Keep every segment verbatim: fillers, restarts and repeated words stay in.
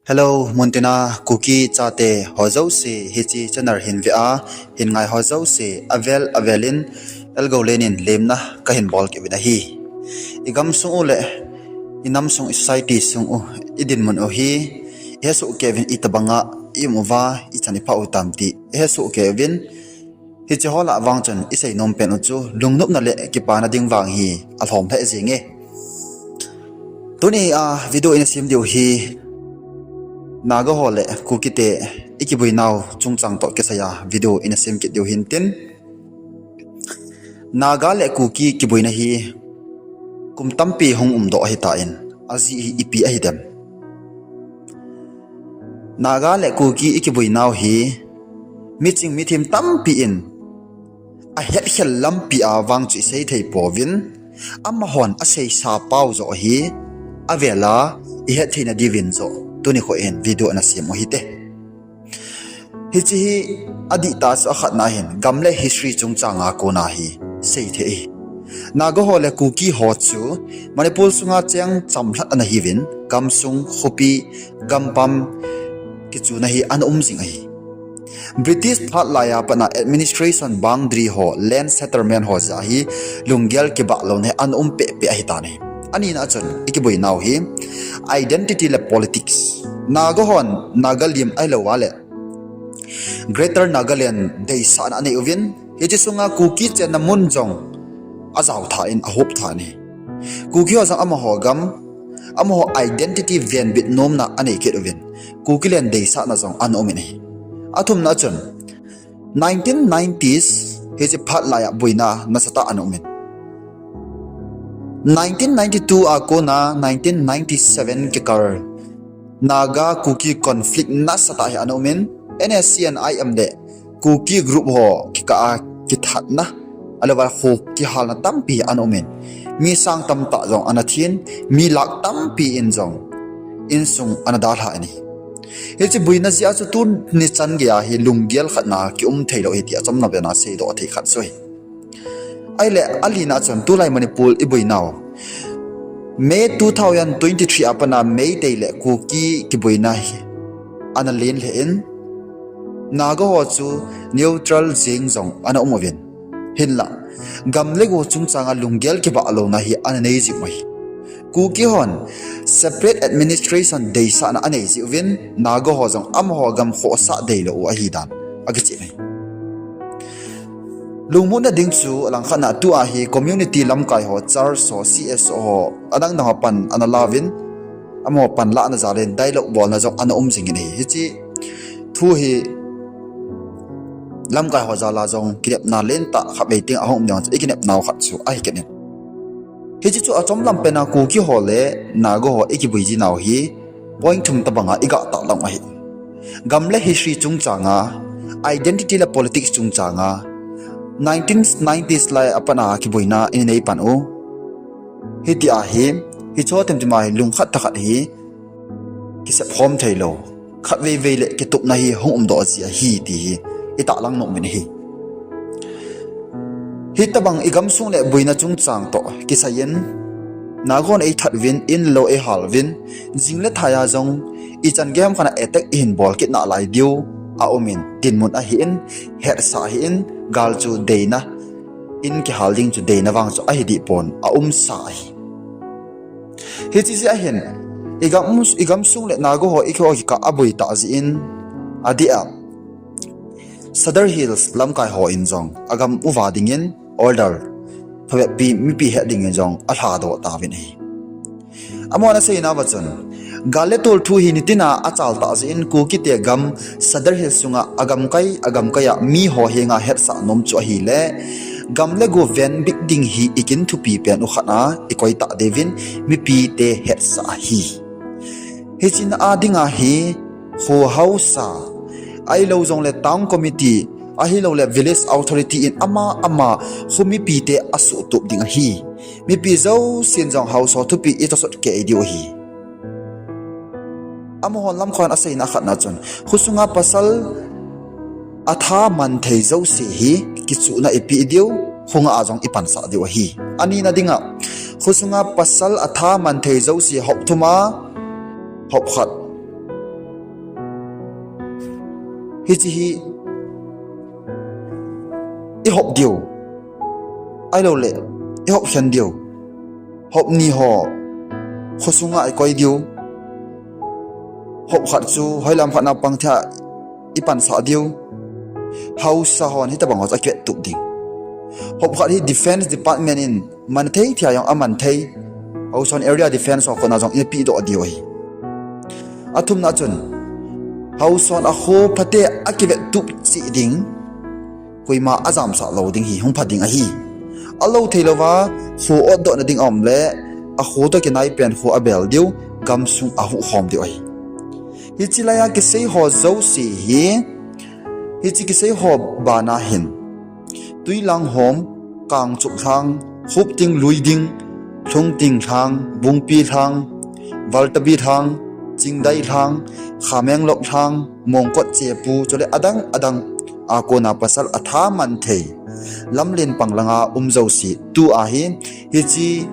Hello, muntina Kuki chate ho jouse, hiche channel hin ve a hin ngai ho jouse avel avel in elgou lenin lemna kahin bol kit uvin ahi. I gamsung u le i namsung, i society sung u, i dinmun u hi i hesoh kei uvin, itobanga i um uva, ichan i phah u tam ti i hesoh kei uvin, hiche ho lah vang chun i seinom pen u chu lungnopna le kipana ding vang hi alhom lheh jenge. Tuni a video ina sem diu hi Naga ho le Kuki te i kiboinau chungchang toh kisai a video ina sem kit diu hintin. Naga le Kuki kiboina hi kum tampi hung umdoh ahitan, ajeh hi ipi ahidem? Naga le Kuki i kiboinau hi miching mithem tampi in ahetkhel lampi a vang chu isei thei pouvin, amahon aseisa pau joh hi avel a ihet theina diuvin joh tuni kho in video ana sem u hite. Hiche hi adihtah chu akhatna hin gam le history chungchang a kona hi seithei ahi. Naga ho le Kuki ho chu Manipur sunga cheng chamlhat ana hiuvin, gamsung, khopi, gampam kichuna hi ana um jing ahi. British phat laiya patna administration boundary ho, land settlement ho jeh a hi lunggel kibah louna hi ana um pehpeh ahitan ahi. Anina chun i kiboinau hi identity le politics. Naga hon Naga lim ahilou a le Greater Nagaland deisahna anei uvin, hiche sunga Kuki chenna mun jong ajao tha in, ahop tha in ahi. Kuki ho jong amaho gam, amaho identity venbit nomna anei kit uvin, Kuki land deisahna jong ana um in ahi. Athumna chun nineteen nineties, hiche phat laiya boina nasatah ana um in, nineteen ninety-two a kona nineteen ninety-seven kikal Naga Kuki conflict nasatah hi ana um in, N S C N I M le Kuki group ho kikah a kithatna, ahilouva kho kihalna tampi ana um in, mi sang tamtah jong ana thin, mi lakh tampi in jong insung ana dalha in ahi. Hiche boina jeh a chu tuni chan geiya hi lunggel khatna kium theilou ahi tia chomlam bena seidoh thei khat chu ahi. Ahile alina chun tulai Manipur i boinau May two thousand twenty-three a patna Meitei le Kuki kiboina hi ana len lheh in, Naga ho chu neutral jeng jong ana um uvin, hinla gam le go chungchanga lunggel kibah louna hi ana nei jing u ahi. Kuki hon separate administration deisahna anei jeh uvin, Naga ho jong amaho gam khohsah deilou u ahidan akicheh in ahi. Lungmonna ding chu alangkhatna tua hi community lamkai ho, church ho, C S O ho, adang dang ho pan ana lauvin, amaho panlahna jal in dialogue bolna jong ana um jing in ahi. Hiche thu hi lamkai ho jal a jong kinepna lentah khatvei teng ahung um ding chu i kinepnau khat chu ahi kit in. Hiche chu achomlam pena Kuki ho le Naga ho i kiboi jinau hi point thum tobanga i gah tahlang u ahi. Gam le history chungchanga, identity le politics chungchanga, nineteen nineties lai a patna kiboina i nei pan u, hitia hi, hicheho temtem a hi lungkhat thakhat hi kisepkhom theilou, khatvei vei le kitupna hi hung umdoh ji ahi ti hi i tahlang nom uvin ahi. Hitobang i gamsung le boina chungchang toh kisai in, Naga hon eithat uvin, in lou eihal uvin, jing le thaiya jong ichan gei ham khat a attack ihin bol kit nalai diu aum in, dinmun ahin, hetsah ahin, gal chu deina, in kihal ding chu deina vang chu ahi dehpon, aumsa ahi. Hiche jeh ahin, i gam, i gamsung le Naga ho i kho kikah a boi tah jeh in, adeh a Sadar Hills lamkai hon jong agam uva dingin order phabep pi, mipi het dingin jong alhadoh tauvin ahi. Amahon aseinauva chun, gal le tol thu hi nitina achal tah jeh in Kukite gam Sadar Hills sunga agamkai, agamkai a miho henga hetsah nom chu ahile, gam le go venbit ding hi i kin thupi pen u khat a i koi tah diuvin mipite hetsah ahi. Hiche na a dinga hi kho haosa, ahilou jongle town committee, ahiloule village authority in ama ama kho mipite asuhtup ding ahi. Mipi jousen jong haosa thupi i tosot kei diu ahi. Amahon lamkaiyin aseina khatna chun, khosunga pasal atha man thei jouse hi kichuhna ipeh diu, khonga a jong ipansah diu ahi. Anina dinga, khosunga pasal atha man thei jouse hop thum a, hop khat Hiche hi i hop diu, ahilou le i hop khen diu. Hop ni ho khosunga i koi diu. Hop khat chu hoilam khat na pang thei a i pansah diu. Haosa hon hitabang ho chu akivet tup ding. Hop khat hi Defence Department in man thei thei a jong aman thei. Haosa hon area defence ho kona jong i peh doh diu ahi. Athumna chun, haosa hon akho phate akivet tup cheh ding. Koima ajamsah lou ding hi hung pha ding ahi. Alou thei louva, kho otdoh na ding aum le, akho toh kinai pen kho abel diu, gamsung ahuh khom diu ahi. Hiche laiya kisei ho jouse hi, hiche kisei ho bana hin, Twilang hom, Kangchup lhang, Khupting Luiding, Lhungting lhang, Bungpi lhang, Valtabi lhang, Chingdai lhang, Khamenglok lhang, Mongkot Chepu, chule adang adang a kona pasal atha man thei, lamlen pang langa um jouse, tua hi, hiche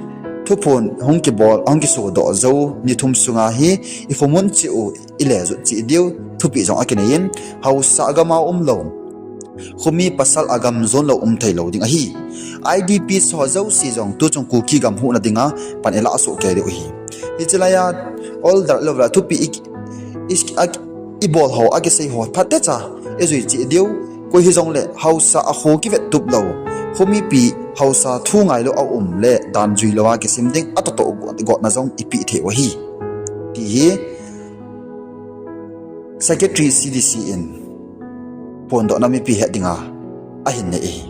thuphon hung kibol, hung kisodoh jou ni thum sunga hi, i khomun cheh u, i le jut cheh diu, thupeh jong akinei in, haosa gam a umlou, khomi pasal a gam jon lou um thei lou ding ahi. I D Ps ho jouse jong tuchung Kuki gam huhna dinga pan i lah soh kei diu ahi. Hiche laiya order lou la thupeh i, i, a, i bol ho, akisei ho phatecha i jui cheh diu. Koi hijongle haosa a kho kivet tup lou, khomipi haosa thu ngailou a um le dan jui louva kisem ding atoh toh got, gotna jong i peh thei u ahi, ti hi Secretary C D C in phondohna mipi het dinga ahin nei ahi.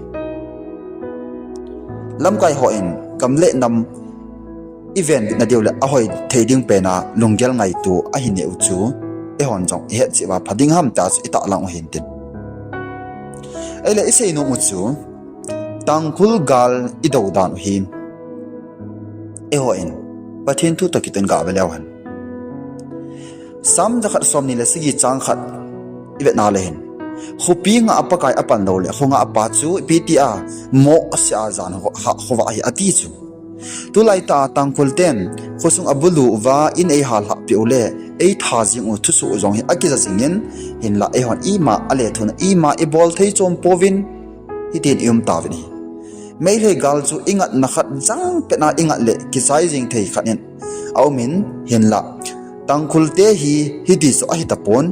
Lamkai hon gam le nam i venbitna diu le ahoi thei ding pena lunggel ngaito ahin nei u chu, eihon jong i het cheh uva pha ding ham tia chu i tahlang u hintin. Ahile i seinom u chu, Tangkhul gal i do dan u hi, eihon Pathen thu toh kiton gave leu hen, Sam jakhat somni le sagi chang khat i vetna le hin, khopi ngah a Pakai apan lou le kho ngah a pa chu ipi tia moh asea jan khovah hi ati chu. Tulai tah a Tangkhul ten khosung abulu uva in eihallhah peh u le eitha jing u thusoh jong hi akija jingin, hinla eihon ima alethona ima i bol thei chom pouvin, hitin i um tauvin ahi. Meitei gal chu i ngatna khat jangpet a i ngat le kichai jing thei khat in aumin, hinla Tangkhul te hi hiti chu ahi tapon,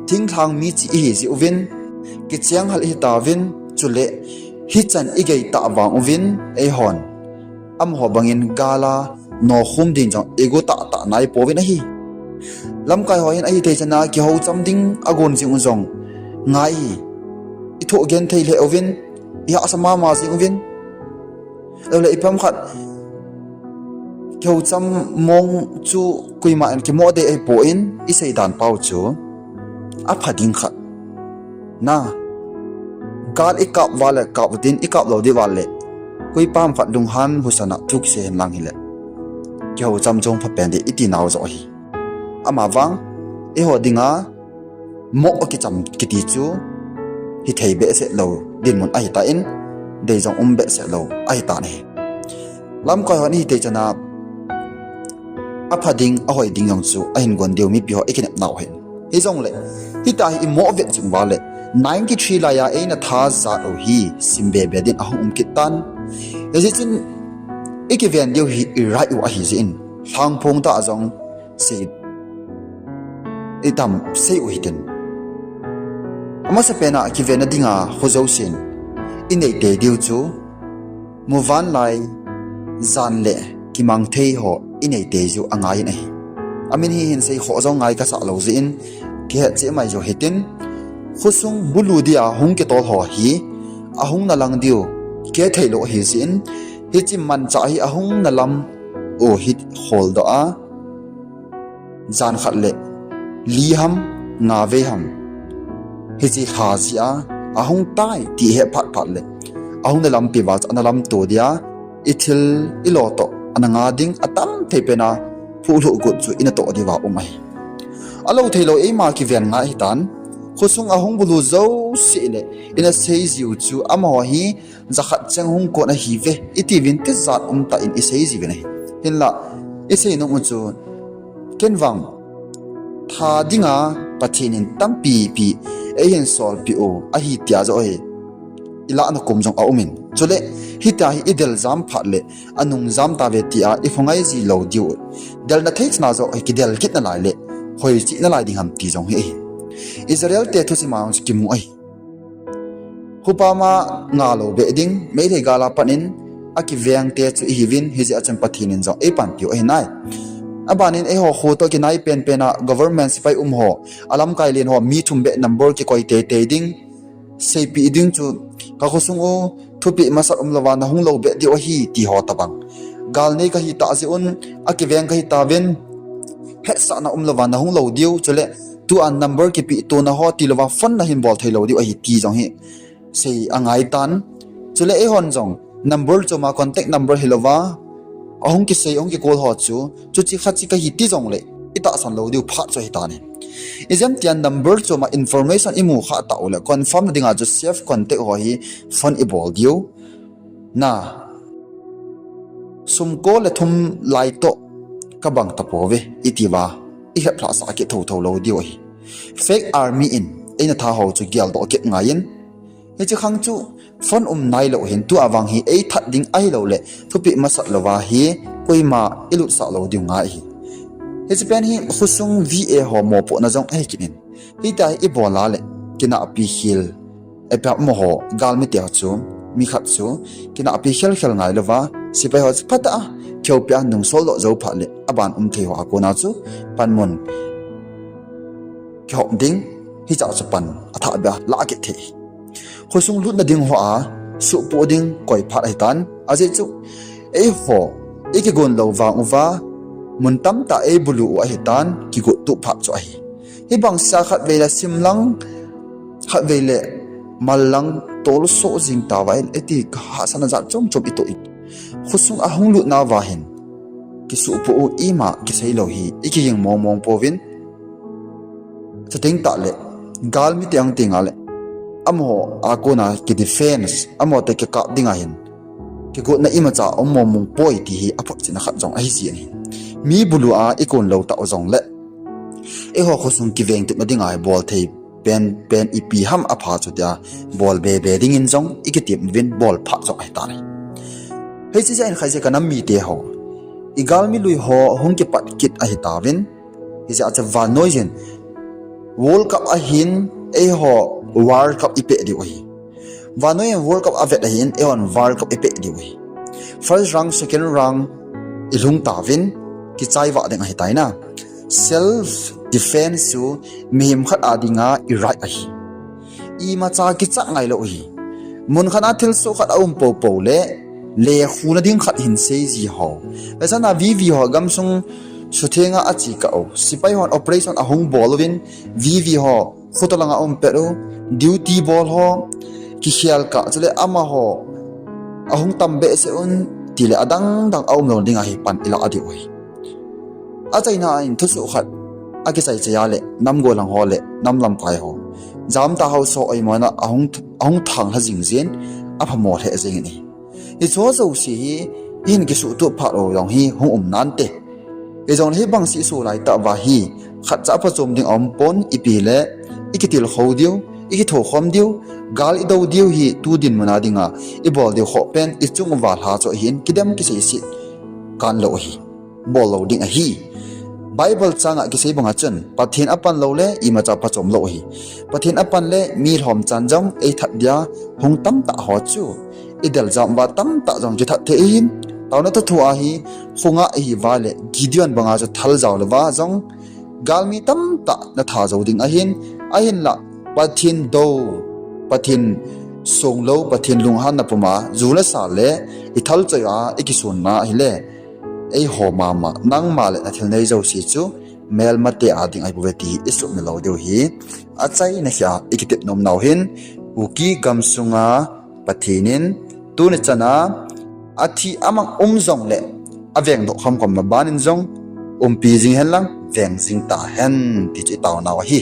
thinglhang mi cheh ihi jeh uvin, kicheng hal ihi tauvin, chule hichan i gei tah vang uvin, eihon amaho bangin gal a nokhum ding jong i go tahtah nai pouvin ahi. Lamkai ho hin ahithei chana kihoucham ding agon jing u jong ngai hi, i thoh genthei lheh uvin, i hahsa mama jing uvin. Ahilou le ipi ham khat kihoucham mong chu koima in kimoh dei ahipon, i seidan pau chu apha ding khat. Na, gal i kap uva le kap utin, i kap lou diu va le, koipa ham khat lunghan husan a thu kisei henlang hile, kihoucham chu phapen ding i ti nau joh ahi. Amavang eiho dinga moh kicham kiti chu hithei behseh lou dinmun ahitan, dei jong um behseh lou ahitan ahi. Lamkai hon hithei chana apha ding, ahoi ding jong chu ahin gon diu mipi ho i kinepnau ahin. Hijongle hitia hi i moh vet jing uva le, ninety-three laiya eina tha jat u hi simbe be din ahung um kit tan. Hijeh chun i kiven diu hi i right u ahijeh in, lhangphong tah jong sei, itam sei u hitin. Amasapen a kivenna dinga kho jousen i neitei diu chu muvanlai jan le kimang thei ho i neitei jiu angai in ahi. Amin hi hinsei khoh jong ngai kasah lou jeh in kihet cheh mai jou hitin, khosung bulu dia hung kitol ho hi ahung na lang diu kithei lou ahijeh in, hiche manchah hi ahung na lam u hi kholdoh a, jan khat le li ham, nga vei ham, hiche lha jeh a ahung tai ti ihet phat phat le, ahung na lampi uva chu ana lamto dia, i thil i lo toh ana nga ding atam thei pen a phuhlhuh got chu ina toh diuva um ahi. Alou theilou eima kiven ngai ahitan, khosung ahung bulu jouse le ina sei jiu chu amaho hi jakhat cheng hung kon ahiuve i tiuvin tijat umtah in i sei jiuvin ahi. Hinla i seinom u chu, ken vang tha dinga Pathen in tampi pi eihin solpeh u ahi tia joh hi ilahna kom jong aumin. Chule hitia hi idel jam phat le anung jam tave tia ikhongai ji lou diu, delna thei chana joh hi kidel kit nalai le hoiche nalai ding ham ti jong hi ahi. Israel te thusim a jong chu kimu ahi. Hupa ma ngalou beh ding, Meitei gal a pat in akiveng te chu ihiuvin, hijeh a chun Pathen in jong eipanpiu ahi nai. Abanin eiho kho toh kinai penpen a government sepai um ho, alamkai len ho mi thum beh number kikoi teitei ding, seipeh ding chu, kakhosung u thupeh masat umlouva nahung lou beh diu ahi ti ho tobang. Gal nei kahi tah jeh un akiveng kahi tauvin, hetsahna umlouva nahung lou diu, chule tua number kipeh tona ho tilouva phone nahin bol theilou diu ahi ti jong hi sei angaitan. Chule eihon jong number choma contact number hilouva ahung kisei, ahung kicall ho chu, chuche khat chu kahi ti jongle itahsan lou diu phat chu ahitan ahi. Ijemtia number choma information imu khah tah uleh confirm na dinga chu safe contact ho hi phone ibol diu. Na, sum ko le thum lai toh kabang tapouve itiuva iheplhah sah kit thouthou lou diu ahi. Fake army in eina tha ho chu geldoh kit ngaiyin, hiche khang chu phone um nailou hin, tua vang hi eithat ding ahiloule thupeh masat louva hi koima ilutsah lou diu ngai ahi. Hiche pen hi khosung V A ho mopohna jong ahi kit in, hitia hi ibola le kinahpi khel, eipeh amaho galmite ho chu, mi khat chu kinahpi khelkhel ngailouva, sepai ho chu phatah a theopeh a nungsol doh jou phat le aban um thei ho a kona chu panmun kihop ding, hichea chu pan athahbeh a lah kit thei. Khosung lutna ding hoa suhpoh ding koi phat ahitan, ajeh chu eiho ikigon lou vang uva mun tamtah eibulu u ahitan, kigot tuh phat chu ahi. Hibang sea khatvei le simlang, khatvei le mallang, tolsoh jing tauva iti kahahsatna jat chom chom itoh in, khosung ahung lutnauva hin kisuhpoh u ima kiseilou hi ikiging mongmong pouvin, chuteng tahle galmite ang tengle amaho a kona kidefence, amaho toh kikap dinga hin kigotna imacha um mongmong poi ti hi aphotchetna khat jong ahijeh in ahi. Mi bulu a ikon lou tah u jongle eiho khosung kivengtupna dinga hi bol thei penpen ipi ham apha chu tia bol bebe dingin jong ikitem uvin bol phat jong ahitan ahi. Hiche jeh in Khaije kanam mite ho, igalmi lui ho hung kipat kit ahitauvin, hijeh a chu vannoiyin World Cup ahin eiho World Cup ipeh diu ahi. Vannoiyin World Cup avet ahin eihon World Cup ipeh diu ahi. First round, second round ilhung tauvin kichai vah ding ahitai na. Self defence chu mihem khat a dinga i-right ahi. Imacha kichat ngailou ahi. Mun khat a thilsoh khat aum poupou le, lekhuna ding khat hin seiji ho, asana V V ho gamsung suthenga ache kah u, sepai hon operation ahung bol uvin, V V ho khutolanga um pet u, duty bol ho kikhel kah, chule amaho ahung tam behseh un, tile adang dang aumlou dinga hi pan ilah diu ahi. Achaina in thusoh khat akichai chai a le namgol lang ho le nam lamkai ho jamtah haosa oimona ahung, ahung thanglha jing jin, aphamo lheh jengin ahi. Hicheho jouse hi ihin kisuhtup phat u jong hi hung um nante. Hijongle hibang seh isoh laitah uva hi khatcha phachom ding aumpon, ipi le ikitilkhou diu, ikithokhom diu, gal idou diu hi tu dinmuna dinga ibol diu khoh pen ichung uva lha chu ahin, kidem kiseiset kanlou ahi. Bollou ding ahi. Bible changa kisei banga chun Pathen apan loule imacha phachom lou ahi. Pathen apan le mi lhomchan jong eithat dia hung tamtah ho chu idel jam uva tamtah jong kithat thei ahin, taona thuthu a hi khonga ihiuva le Gideon banga chu thaljao louva jong galmi tamtah natha jou ding ahin, ahinla Pathen dou, Pathen songlou, Pathen lunghanna puma ju le sa le ithalchoi a ikisonna ahile, eiho mama, nangma le nathil nei jouse chu melmate a ding ahibouve ti isuhmil lou diu hi achaina hia ikitep nomnau hin, Kuki gamsunga Pathen in tuni chana athi amang um jongle avengdoh khomkhom mabanin jong umpi jing hen lang veng jing tahen ti chu itaonau ahi.